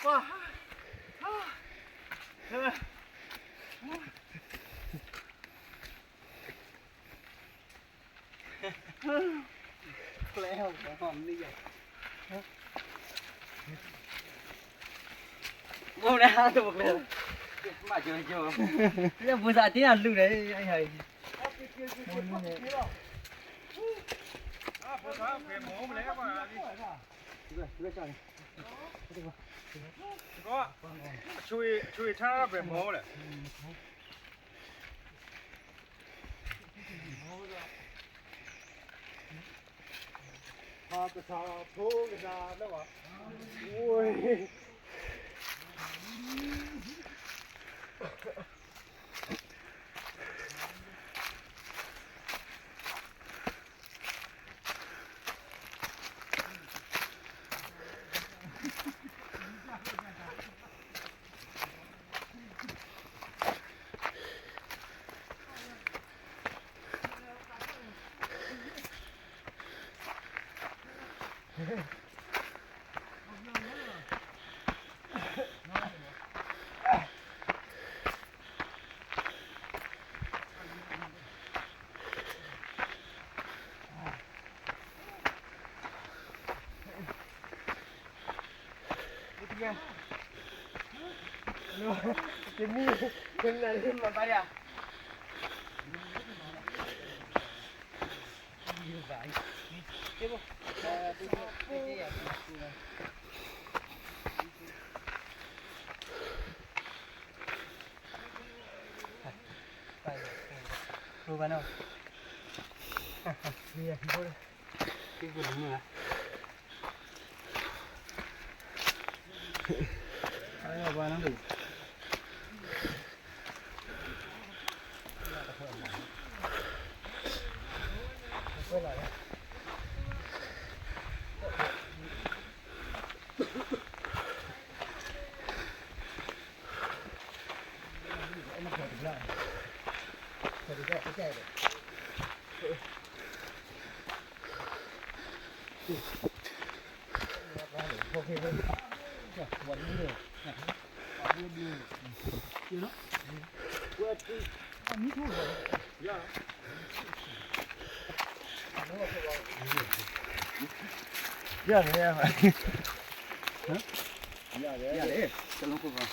ပှၤ ကျဲဟောက်ဟောက်မီးယၤ ဘိနၤတမကျဲ မၤကၠိကၠိ လၢဘူသးတ့နၤလူၤဒီး အံၤ အဆူၣ်အံၤဆါဘဲမီလဲၣ် ဟါကဆါဖိကဆါလၢဘၣ် အိ တမံၤ တမံၤမၤဘၣ်ယၤ ယၤန့ၣ် ယၤန့ၣ် တလုံးခိၣ်ဘၣ်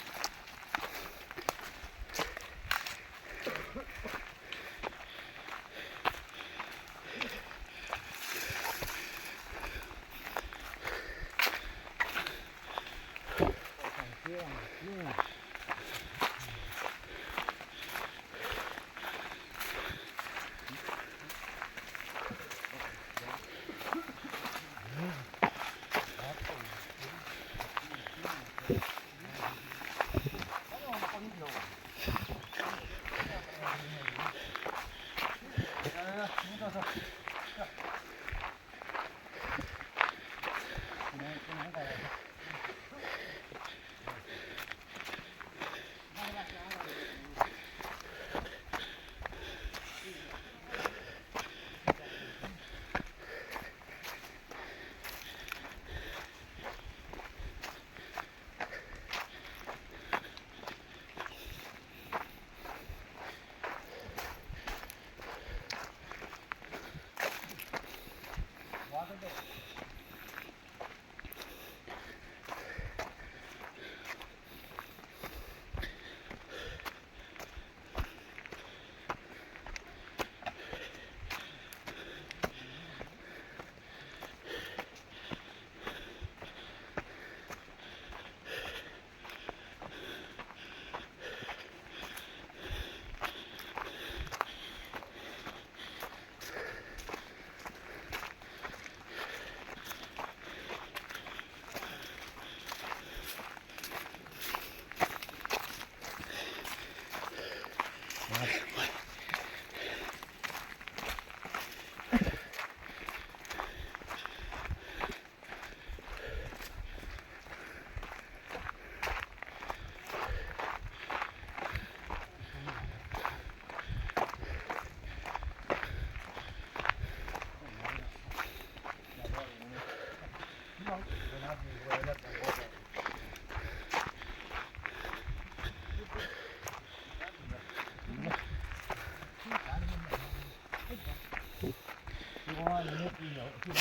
လီ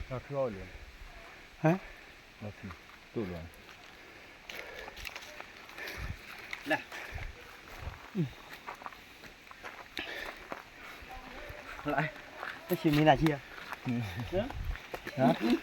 ၤထူအီၤလံ, ဟါ, လီၤထူ, တိၢ်လီၤ, လၢ, လၢ, တၢ်ဆံမံနၤဆံဧါ, ဟါ.